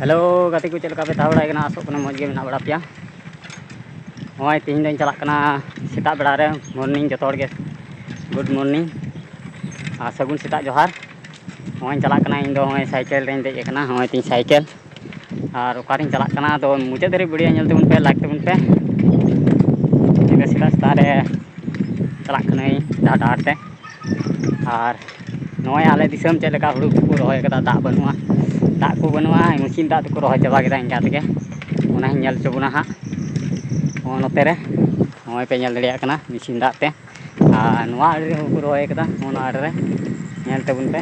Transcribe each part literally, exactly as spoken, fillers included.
Hello ᱜᱟᱛᱮ ᱠᱚ, ᱪᱮᱫ ᱞᱮᱠᱟ ᱯᱮ ᱛᱟᱦᱮᱸ ᱵᱟᱲᱟᱭ ᱠᱟᱱᱟ? ᱟᱥᱚᱜ ᱠᱟᱱᱟ ᱢᱚᱡᱽ ᱜᱮ ᱢᱮᱱᱟᱜ ᱵᱟᱲᱟ ᱯᱮᱭᱟ᱾ ᱱᱚᱜᱼᱚᱭ ᱛᱮᱦᱮᱧ ᱫᱚᱧ ᱪᱟᱞᱟᱜ ᱠᱟᱱᱟ ᱥᱮᱛᱟᱜ ᱵᱮᱲᱟ ᱨᱮ, morning, ᱡᱚᱛᱚ ᱦᱚᱲ ᱜᱮ good morning ᱟᱨ ᱥᱟᱹᱜᱩᱱ ᱥᱮᱛᱟᱜ ᱡᱚᱦᱟᱨ᱾ ᱱᱚᱜᱼᱚᱭ ᱤᱧ ᱪᱟᱞᱟᱜ ᱠᱟᱱᱟ, ᱤᱧ ᱫᱚ ᱱᱚᱜᱼᱚᱭ ᱥᱟᱭᱠᱮᱞ ᱨᱮᱧ ᱫᱮᱡ ᱟᱠᱟᱱᱟ, ᱱᱚᱜᱼᱚᱭ ᱛᱤᱧ ᱥᱟᱭᱠᱮᱞ᱾ ᱟᱨ ᱚᱠᱟᱨᱤᱧ ᱪᱟᱞᱟᱜ ᱠᱟᱱᱟ, ᱟᱫᱚ ᱢᱩᱪᱟᱹᱫ ᱫᱷᱟᱹᱨᱤᱡ video ᱧᱮᱞ ᱛᱟᱵᱚᱱ ᱯᱮ, like ᱛᱟᱵᱚᱱ ᱯᱮ᱾ ᱤᱧ ᱫᱚ ᱥᱮᱛᱟᱜ ᱥᱮᱛᱟᱜ ᱨᱮ ᱪᱟᱞᱟᱜ ᱠᱟᱹᱱᱟᱹᱧ ᱰᱟᱦᱟᱨ ᱰᱟᱦᱟᱨ ᱛᱮ᱾ ᱟᱨ ᱱᱚᱜᱼᱚᱭ ᱟᱞᱮ ᱫᱤᱥᱚᱢ ᱪᱮᱫ ᱞᱮᱠᱟ ᱦᱩᱲᱩ ᱠᱚᱠᱚ ᱨᱚᱦᱚᱭ ᱠᱟᱫᱟ, ᱫᱟᱜ ᱵᱟᱹᱱᱩᱜᱼᱟ, ᱫᱟᱜ ᱠᱚ ᱵᱟᱹᱱᱩᱜᱼᱟ, ᱢᱮᱥᱤᱱ ᱫᱟᱜ ᱛᱮᱠᱚ ᱨᱚᱦᱚᱭ ᱪᱟᱵᱟ ᱠᱮᱫᱟ ᱤᱱᱠᱟ ᱛᱮᱜᱮ᱾ ᱚᱱᱟ ᱦᱚᱸᱧ ᱧᱮᱞ ᱦᱚᱪᱚ ᱵᱚᱱᱟ ᱦᱟᱸᱜ᱾ ᱱᱚᱜᱼᱚᱭ ᱱᱚᱛᱮ ᱨᱮ, ᱱᱚᱜᱼᱚᱭ ᱯᱮ ᱧᱮᱞ ᱫᱟᱲᱮᱭᱟᱜ ᱠᱟᱱᱟ ᱢᱮᱥᱤᱱ ᱫᱟᱜ ᱛᱮ᱾ ᱟᱨ ᱱᱚᱣᱟ ᱟᱲᱮ ᱨᱮᱦᱚᱸ ᱠᱚ ᱨᱚᱦᱚᱭ ᱠᱟᱫᱟ, ᱱᱚᱣᱟ ᱟᱲᱮ ᱨᱮ ᱧᱮᱞ ᱛᱟᱵᱚᱱ ᱯᱮ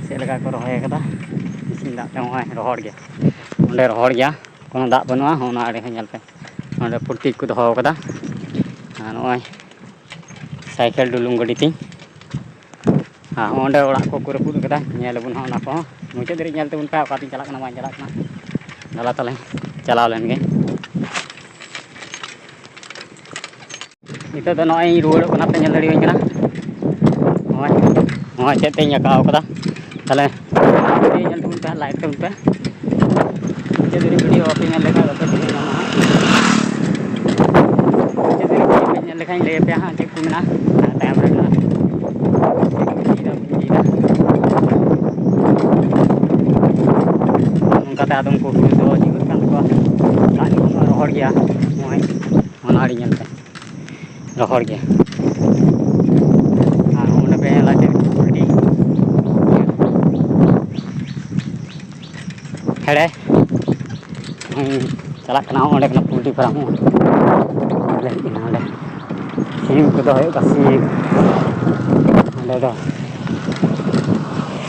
ᱪᱮᱫ ᱞᱮᱠᱟ ᱠᱚ ᱨᱚᱦᱚᱭ ᱠᱟᱫᱟ ᱢᱮᱥᱤᱱ ᱫᱟᱜ ᱛᱮ᱾ ᱱᱚᱜᱼᱚᱭ ᱨᱚᱦᱚᱲ ᱜᱮ, ᱚᱸᱰᱮ ᱨᱚᱦᱚᱲ ᱜᱮᱭᱟ, ᱠᱳᱱᱳ ᱫᱟᱜ ᱵᱟᱹᱱᱩᱜᱼᱟ᱾ ᱦᱚᱸ, ᱚᱱᱟ ᱟᱲᱮ ᱦᱚᱸ ᱧᱮᱞ ᱯᱮ, ᱚᱸᱰᱮ ᱯᱩᱞᱴᱤ ᱠᱚ ᱫᱚᱦᱚ ᱠᱟᱫᱟ᱾ ᱟᱨ ᱱᱚᱜᱼᱚᱭ ᱥᱟᱭᱠᱮᱞ ᱰᱩᱞᱩᱝ ᱜᱟᱹᱰᱤ ᱛᱤᱧ᱾ ᱟᱨ ᱚᱸᱰᱮ ᱚᱲᱟᱜ ᱠᱚᱠᱚ ᱨᱟᱹᱯᱩᱫ ᱠᱟᱫᱟ, ᱧᱮᱞ ᱟᱵᱚᱱ ᱦᱟᱸᱜ ᱚᱱᱟ ᱠᱚᱦᱚᱸ᱾ ᱢᱩᱪᱟᱹᱫ ᱫᱷᱟᱹᱨᱤᱡ ᱧᱮᱞ ᱛᱟᱵᱚᱱ ᱯᱮ, ᱚᱠᱟᱛᱤᱧ ᱪᱟᱞᱟᱜ ᱠᱟᱱᱟ ᱵᱟᱹᱧ ᱪᱟᱞᱟᱜ ᱠᱟᱱᱟ᱾ ᱫᱮᱞᱟ ᱛᱟᱦᱞᱮ ᱪᱟᱞᱟᱣ ᱞᱮᱱ ᱜᱮ᱾ ᱱᱤᱛᱚᱜ ᱫᱚ ᱱᱚᱜᱼᱚᱭ ᱤᱧ ᱨᱩᱣᱟᱹᱲᱚᱜ ᱠᱟᱱᱟ, ᱯᱮ ᱧᱮᱞ ᱫᱟᱲᱮᱭᱟᱹᱧ ᱠᱟᱱᱟ᱾ ᱱᱚᱜᱼᱚᱭ, ᱱᱚᱜᱼᱚᱭ ᱪᱮᱫ ᱛᱮᱧ ᱟᱸᱠᱟᱣ ᱠᱟᱫᱟ᱾ ᱛᱟᱦᱞᱮ ᱧᱮᱞ ᱛᱟᱵᱚᱱ ᱯᱮ, like ᱛᱟᱵᱚᱱ ᱯᱮ᱾ ᱢᱩᱪᱟᱹᱫ ᱫᱷᱟᱹᱨᱤᱡ video ᱵᱟᱯᱮ ᱧᱮᱞ ᱞᱮᱠᱷᱟᱱ ᱵᱟᱯᱮ ᱵᱩᱡᱷᱟᱹᱣ ᱧᱟᱢᱟ ᱦᱟᱸᱜ᱾ ᱢᱩᱪᱟᱹᱫ ᱫᱷᱟᱹᱨᱤᱡ video ᱯᱮ ᱧᱮᱞ ᱞᱮᱠᱷᱟᱱ ᱞᱟᱹᱭ ᱟᱯᱮᱭᱟ ᱦᱟᱸᱜ ᱪᱮᱫ ᱠᱚ ᱢᱮᱱᱟᱜᱼᱟ ᱛᱟᱭᱚᱢ ᱨᱮ ᱢᱮᱱᱟᱜᱼᱟ᱾ ᱪᱮᱫ ᱠᱚ ᱪᱤᱠᱟᱹᱭᱮᱫᱟ, ᱵᱟᱠᱚ ᱪᱤᱠᱟᱹᱭᱮᱫᱟ᱾ ᱱᱚᱝᱠᱟᱛᱮ ᱟᱫᱚᱢ ᱠᱚ ᱦᱩᱲᱩ ᱫᱚ ᱪᱤᱠᱟᱹᱜ ᱠᱟᱱ ᱛᱟᱠᱚᱣᱟ, ᱫᱟᱜ ᱡᱚᱠᱷᱚᱱ ᱨᱚᱦᱚᱲ ᱜᱮᱭᱟ, ᱱᱚᱜᱼᱚᱭ ᱚᱱᱟ ᱟᱲᱮ ᱧᱮᱞ ᱯᱮ, ᱨᱚᱦᱚᱲ ᱜᱮᱭᱟ᱾ ᱟᱨ ᱚᱸᱰᱮ ᱯᱮ ᱧᱮᱞᱟ ᱪᱮᱫ ᱟᱹᱰᱤ ᱦᱮᱲᱮ᱾ ᱦᱩᱸ, ᱪᱟᱞᱟᱜ ᱠᱟᱱᱟ ᱚᱸᱰᱮ ᱠᱟᱱᱟ poultry farm ᱦᱚᱸ᱾ ᱧᱮᱞ ᱦᱩᱭᱩᱜ ᱠᱟᱱᱟ ᱚᱸᱰᱮ ᱥᱤᱢ ᱠᱚ ᱫᱚᱦᱚᱭᱮᱫ ᱠᱚᱣᱟ, ᱥᱤᱢ᱾ ᱚᱸᱰᱮ ᱫᱚ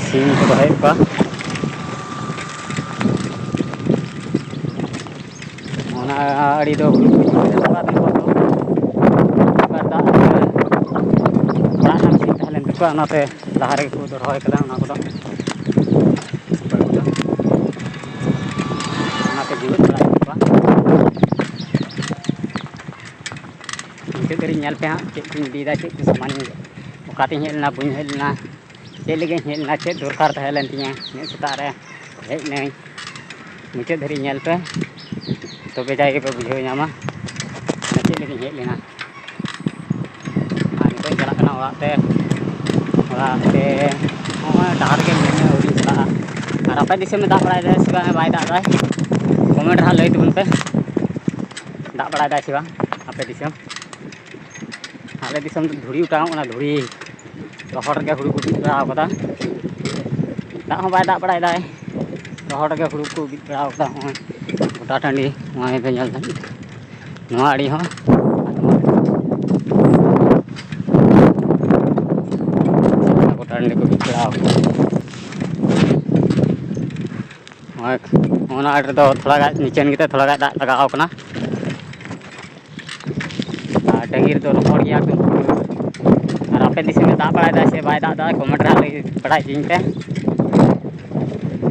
ᱥᱤᱢ ᱠᱚ ᱫᱚᱦᱚᱭᱮᱫ ᱠᱚᱣᱟ᱾ ᱚᱱᱟ ᱟᱲᱮ ᱫᱚ ᱦᱩᱲᱩ ᱠᱚ ᱪᱟᱥ ᱟᱠᱟᱫ ᱛᱟᱠᱚᱣᱟ ᱛᱚ᱾ ᱚᱱᱠᱟ ᱫᱟᱜ ᱚᱲᱟᱜ ᱨᱮᱱᱟᱜ ᱢᱮᱥᱤᱱ ᱛᱟᱦᱮᱸ ᱞᱮᱱ ᱛᱟᱠᱚᱣᱟ, ᱚᱱᱟᱛᱮ ᱞᱟᱦᱟ ᱨᱮᱜᱮ ᱠᱚ ᱨᱚᱦᱚᱭ ᱠᱟᱫᱟ ᱚᱱᱟ ᱠᱚᱫᱚ᱾ ᱚᱱᱟᱛᱮ ᱡᱤᱣᱮᱫ ᱵᱟᱲᱟᱭᱮᱫ ᱠᱚᱣᱟ᱾ ᱢᱩᱪᱟᱹᱫ ᱫᱷᱟᱹᱨᱤᱡ ᱧᱮᱞ ᱯᱮ ᱦᱟᱸᱜ, ᱪᱮᱫ ᱠᱚᱧ ᱤᱫᱤᱭᱮᱫᱟ, ᱪᱮᱫ ᱠᱚ ᱥᱟᱢᱟᱱᱤᱧ, ᱚᱠᱟᱛᱤᱧ ᱦᱮᱡ ᱞᱮᱱᱟ, ᱵᱟᱹᱧ ᱦᱮᱡ ᱞᱮᱱᱟ, ᱪᱮᱫ ᱞᱟᱹᱜᱤᱫ ᱤᱧ ᱦᱮᱡ ᱞᱮᱱᱟ, ᱪᱮᱫ ᱫᱚᱨᱠᱟᱨ ᱛᱟᱦᱮᱸ ᱞᱮᱱ ᱛᱤᱧᱟᱹ ᱤᱱᱟᱹᱜ ᱥᱮᱛᱟᱜ ᱨᱮ᱾ ᱦᱮᱡ ᱱᱟᱹᱧ, ᱢᱩᱪᱟᱹᱫ ᱫᱷᱟᱹᱨᱤᱡ ᱧᱮᱞ ᱯᱮ, ᱛᱚᱵᱮ ᱡᱟᱭ ᱜᱮᱯᱮ ᱵᱩᱡᱷᱟᱹᱣ ᱧᱟᱢᱟ ᱪᱮᱫ ᱞᱟᱹᱜᱤᱫ ᱤᱧ ᱦᱮᱡ ᱞᱮᱱᱟ᱾ ᱟᱨ ᱱᱤᱛᱚᱜ ᱤᱧ ᱪᱟᱞᱟᱜ ᱠᱟᱱᱟ ᱚᱲᱟᱜ ᱛᱮ᱾ ᱚᱲᱟᱜ ᱛᱮ ᱱᱚᱜᱼᱚᱭ ᱰᱟᱦᱟᱨ ᱨᱮᱜᱮ ᱢᱤᱱᱟᱹᱧᱟ, ᱟᱹᱣᱨᱤᱧ ᱪᱟᱞᱟᱜᱼᱟ᱾ ᱟᱨ ᱟᱯᱮ ᱫᱤᱥᱚᱢ ᱨᱮ ᱫᱟᱜ ᱵᱟᱲᱟᱭ ᱫᱟᱭ ᱥᱮ ᱵᱟᱝ, ᱵᱟᱭ ᱫᱟᱜ ᱫᱟᱭ? ᱠᱚᱢᱮᱱᱴ ᱨᱮ ᱦᱟᱸᱜ ᱞᱟᱹᱭ ᱛᱟᱵᱚᱱ ᱯᱮ, ᱫᱟᱜ ᱵᱟᱲᱟᱭ ᱫᱟᱭ ᱥᱮ ᱵᱟᱝ ᱟᱯᱮ ᱫᱤᱥᱚᱢ? ᱟᱞᱮ ᱫᱤᱥᱚᱢ ᱫᱚ ᱫᱷᱩᱲᱤ ᱚᱴᱟᱝᱚᱜ ᱠᱟᱱᱟ, ᱫᱷᱩᱲᱤ᱾ ᱨᱚᱦᱚᱲ ᱨᱮᱜᱮ ᱦᱩᱲᱩ ᱠᱚ ᱵᱤᱫ ᱵᱟᱲᱟ ᱟᱠᱟᱫᱟ᱾ ᱫᱟᱜ ᱦᱚᱸ ᱵᱟᱭ ᱫᱟᱜ ᱵᱟᱲᱟᱭᱮᱫᱟᱭ, ᱨᱚᱦᱚᱲ ᱨᱮᱜᱮ ᱦᱩᱲᱩ ᱠᱚ ᱵᱤᱫ ᱵᱟᱲᱟ ᱟᱠᱟᱫᱟ᱾ ᱱᱚᱜᱼᱚᱭ ᱜᱚᱴᱟ ᱴᱟᱺᱰᱤ, ᱱᱚᱜᱼᱚᱭ ᱯᱮ ᱧᱮᱞ ᱫᱟ, ᱱᱚᱣᱟ ᱟᱲᱮ ᱦᱚᱸ, ᱜᱚᱴᱟ ᱴᱟᱺᱰᱤ ᱠᱚ ᱵᱤᱫ ᱵᱟᱲᱟ ᱟᱠᱟᱫᱟ᱾ ᱱᱚᱜᱼᱚᱭ ᱚᱱᱟ ᱟᱲᱮ ᱨᱮᱫᱚ ᱛᱷᱚᱲᱟ ᱜᱟᱱ ᱱᱤᱪᱟᱹᱱ ᱜᱮᱛᱮ ᱛᱷᱚᱲᱟ ᱜᱟᱱ ᱫᱟᱜ ᱞᱟᱜᱟᱣ ᱠᱟᱱᱟ᱾ ᱟᱨ ᱰᱟᱹᱦᱤ ᱨᱮᱫᱚ ᱨᱚᱦᱚᱲ ᱜᱮᱭᱟ ᱮᱠᱫᱚᱢ ᱯᱩᱨᱟᱹ᱾ ᱟᱨ ᱟᱯᱮ ᱫᱤᱥᱚᱢ ᱨᱮ ᱫᱟᱜ ᱵᱟᱲᱟᱭ ᱫᱟᱭ ᱥᱮ ᱵᱟᱭ ᱫᱟᱜ ᱮᱫᱟ, ᱠᱚᱢᱮᱱᱴ ᱨᱮ ᱞᱟᱹᱭ ᱵᱟᱲᱟᱭ ᱦᱚᱪᱚᱧ ᱯᱮ᱾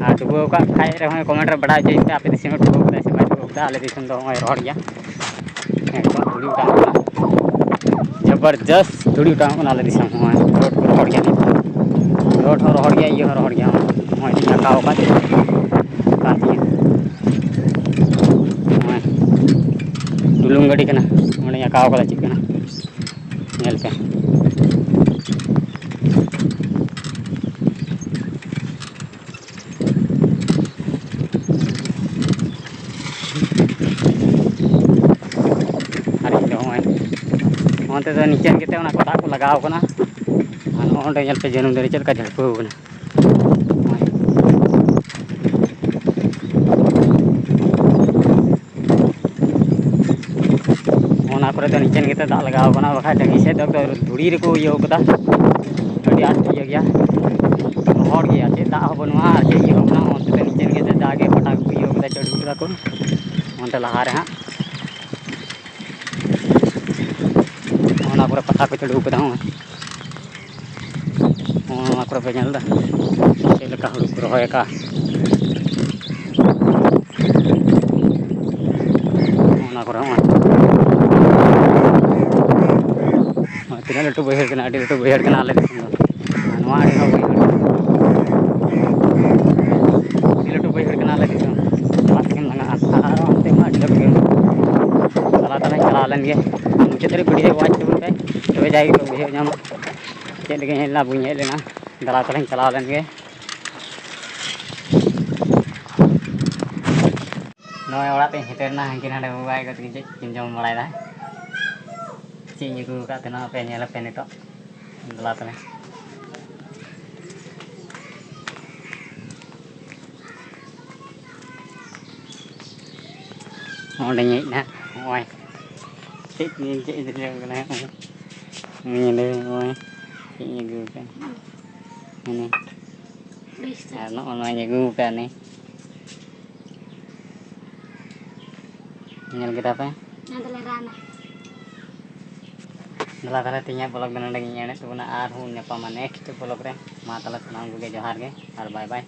ᱟᱨ ᱰᱩᱵᱟᱹᱣ ᱟᱠᱟᱫ ᱠᱷᱟᱡ ᱨᱮᱦᱚᱸ ᱠᱚᱢᱮᱱᱴ ᱨᱮ ᱵᱟᱲᱟᱭ ᱦᱚᱪᱚᱧ ᱯᱮ, ᱟᱯᱮ ᱫᱤᱥᱚᱢ ᱨᱮ ᱰᱩᱵᱟᱹᱣ ᱠᱟᱫᱟᱭ ᱥᱮ ᱵᱟᱭ ᱰᱩᱵᱟᱹᱣ ᱠᱟᱫᱟ᱾ ᱟᱞᱮ ᱫᱤᱥᱚᱢ ᱫᱚ ᱱᱚᱜᱼᱚᱭ ᱨᱚᱦᱚᱲ ᱜᱮᱭᱟ, ᱮᱠᱫᱚᱢ ᱫᱷᱩᱲᱤ ᱚᱴᱟᱝ ᱠᱟᱱᱟ, ᱡᱚᱵᱚᱨᱡᱚᱥᱛ ᱫᱷᱩᱲᱤ ᱚᱴᱟᱝ ᱠᱟᱱᱟ ᱟᱞᱮ ᱫᱤᱥᱚᱢ᱾ ᱱᱚᱜᱼᱚᱭ ᱨᱳᱰ ᱠᱚ ᱨᱚᱦᱚᱲ ᱜᱮᱭᱟ, ᱨᱳᱰ ᱦᱚᱸ ᱨᱚᱦᱚᱲ ᱜᱮᱭᱟ, ᱤᱭᱟᱹ ᱦᱚᱸ ᱨᱚᱦᱚᱲ ᱜᱮᱭᱟ᱾ ᱱᱚᱜᱼᱚᱭ ᱞᱤᱧ ᱟᱸᱠᱟᱣ ᱟᱠᱟᱫ ᱠᱟᱱ ᱛᱤᱧᱟᱹ᱾ ᱱᱚᱜᱼᱚᱭ ᱰᱩᱞᱩᱝ ᱜᱟᱹᱰᱤ ᱠᱟᱱᱟ, ᱚᱸᱰᱮᱧ ᱟᱸᱠᱟᱣ ᱠᱟᱫᱟ ᱪᱮᱫ ᱠᱟᱱᱟ, ᱧᱮᱞ ᱯᱮ᱾ ᱟᱨ ᱤᱧ ᱫᱚ ᱱᱚᱜᱼᱚᱭ ᱚᱱᱛᱮ ᱫᱚ ᱱᱤᱪᱟᱹᱱ ᱠᱟᱛᱮ ᱚᱱᱟ ᱠᱚᱴᱟ ᱠᱚ ᱞᱟᱜᱟᱣ ᱠᱟᱱᱟ᱾ ᱟᱨ ᱱᱚᱜᱼᱚ ᱱᱚᱸᱰᱮ ᱧᱮᱞ ᱯᱮ, ᱡᱟᱹᱱᱩᱢ ᱫᱟᱨᱮ ᱪᱮᱫ ᱞᱮᱠᱟ ᱡᱷᱟᱹᱲᱯᱟᱹᱣ ᱠᱟᱱᱟ᱾ ᱚᱱᱟ ᱠᱚᱨᱮ ᱫᱚ ᱱᱤᱪᱟᱹᱱ ᱜᱮᱛᱮ ᱫᱟᱜ ᱞᱟᱜᱟᱣ ᱠᱟᱱᱟ, ᱵᱟᱠᱷᱟᱡ ᱰᱟᱹᱦᱤ ᱥᱮᱫ ᱫᱚ ᱮᱠᱫᱚᱢ ᱫᱷᱩᱲᱤ ᱨᱮᱠᱚ ᱤᱭᱟᱹᱣ ᱠᱟᱫᱟ, ᱟᱹᱰᱤ ᱟᱸᱴ ᱤᱭᱟᱹ ᱜᱮᱭᱟ, ᱨᱚᱦᱚᱲ ᱜᱮᱭᱟ, ᱪᱮᱫ ᱫᱟᱜ ᱦᱚᱸ ᱵᱟᱹᱱᱩᱜᱼᱟ ᱟᱨ ᱪᱮᱫ ᱤᱭᱟᱹ ᱦᱚᱸ ᱵᱟᱹᱱᱩᱜᱼᱟ᱾ ᱚᱱᱛᱮ ᱫᱚ ᱱᱤᱪᱟᱹᱱ ᱜᱮᱛᱮ ᱡᱟᱜᱮ ᱯᱟᱴᱟ ᱠᱚᱠᱚ ᱤᱭᱟᱹᱣ ᱠᱟᱫᱟ, ᱪᱟᱹᱰᱩ ᱠᱟᱫᱟ ᱠᱚ ᱚᱱᱛᱮ ᱞᱟᱦᱟ ᱨᱮ ᱦᱟᱸᱜ᱾ ᱚᱱᱟ ᱠᱚᱨᱮ ᱯᱟᱴᱟ ᱠᱚ ᱪᱟᱹᱰᱩ ᱠᱟᱫᱟ ᱦᱚᱸ᱾ ᱱᱚᱣᱟ ᱠᱚᱨᱮ ᱯᱮ ᱧᱮᱞ ᱮᱫᱟ ᱪᱮᱫ ᱞᱮᱠᱟ ᱦᱩᱲᱩ ᱠᱚ ᱨᱚᱦᱚᱭ ᱟᱠᱟᱫᱼᱟ᱾ ᱚᱱᱟ ᱠᱚᱨᱮ ᱦᱚᱸ ᱛᱤᱱᱟᱹᱜ ᱞᱟᱹᱴᱩ ᱵᱟᱹᱭᱦᱟᱹᱲ ᱠᱟᱱᱟ, ᱟᱹᱰᱤ ᱞᱟᱹᱴᱩ ᱵᱟᱹᱭᱦᱟᱹᱲ ᱠᱟᱱᱟ ᱟᱞᱮ ᱫᱤᱥᱚᱢ ᱫᱚ᱾ ᱟᱨ ᱱᱚᱣᱟ ᱟᱹᱰᱤ ᱦᱚᱸ ᱵᱟᱹᱭᱦᱟᱹᱲ ᱠᱟᱱᱟ᱾ ᱞᱮᱱ ᱜᱮ, ᱢᱩᱪᱟᱹᱫ ᱫᱷᱟᱹᱨᱤᱡ ᱵᱷᱤᱰᱤᱭᱳ ᱣᱟᱪ ᱛᱟᱵᱚᱱ ᱯᱮ, ᱛᱚᱵᱮ ᱡᱟᱭᱜᱟ ᱠᱚ ᱵᱩᱡᱷᱟᱹᱣ ᱧᱟᱢᱟ ᱪᱮᱫ ᱞᱮᱠᱟ ᱦᱮᱡ ᱞᱮᱱᱟ, ᱵᱟᱹᱧ ᱦᱮᱡ ᱞᱮᱱᱟ, ᱫᱟᱬᱟ ᱛᱟᱞᱟᱧ ᱪᱟᱞᱟᱣ ᱞᱮᱱ ᱜᱮ᱾ ᱱᱚᱜᱼᱚᱭ ᱚᱲᱟᱜ ᱛᱮᱧ ᱥᱮᱴᱮᱨ ᱮᱱᱟ, ᱦᱟᱹᱱᱠᱤᱱ ᱦᱟᱸᱰᱮ ᱵᱟᱵᱟ ᱟᱭᱳ ᱛᱟᱹᱠᱤᱱ ᱪᱮᱫ ᱠᱤᱱ ᱡᱚᱢ ᱵᱟᱲᱟᱭᱮᱫᱟ, ᱪᱮᱫ ᱤᱧ ᱟᱹᱜᱩ ᱟᱠᱟᱫ ᱛᱟᱦᱮᱱᱟ ᱟᱯᱮ ᱧᱮᱞ ᱟᱯᱮ ᱱᱤᱛᱚᱜ᱾ ᱫᱮᱞᱟ ᱛᱟᱦᱞᱮ᱾ ᱚᱸᱰᱮᱧ ᱦᱮᱡ ᱮᱱᱟ, ᱱᱚᱜᱼᱚᱭ ᱪᱮᱫ ᱤᱧ ᱪᱮᱫ ᱤᱧ ᱠᱟᱱᱟ, ᱱᱚᱜᱼᱚᱭ ᱧᱮᱞᱮ ᱱᱚᱜᱼᱚᱭ ᱪᱮᱫ ᱤᱧ ᱟᱹᱜᱩ ᱟᱠᱟᱫ, ᱦᱮᱸ, ᱟᱨ ᱱᱚᱜᱼᱚ ᱱᱚᱣᱟᱧ ᱟᱹᱜᱩ ᱟᱠᱟᱫ ᱱᱤ᱾ ᱧᱮᱞ ᱠᱮᱫᱟ ᱯᱮ? ᱚᱱᱟ ᱫᱚᱞᱮ ᱨᱟᱱᱟ᱾ ᱫᱮᱞᱟ ᱛᱟᱦᱞᱮ, ᱛᱮᱦᱮᱧᱟᱜ ᱵᱞᱚᱜ ᱫᱚ ᱱᱚᱰᱮ ᱜᱤᱧ ᱮᱱᱮᱫ ᱛᱟᱵᱚᱱᱟ, ᱟᱨᱦᱚᱸ ᱧᱟᱯᱟᱢᱟ ᱱᱮᱠᱥᱴ ᱵᱞᱚᱜ ᱨᱮ᱾ ᱢᱟ ᱛᱟᱦᱞᱮ, ᱥᱟᱱᱟᱢ ᱠᱚᱜᱮ ᱡᱚᱦᱟᱨ ᱜᱮ ᱟᱨ ᱵᱟᱭ ᱵᱟᱭ᱾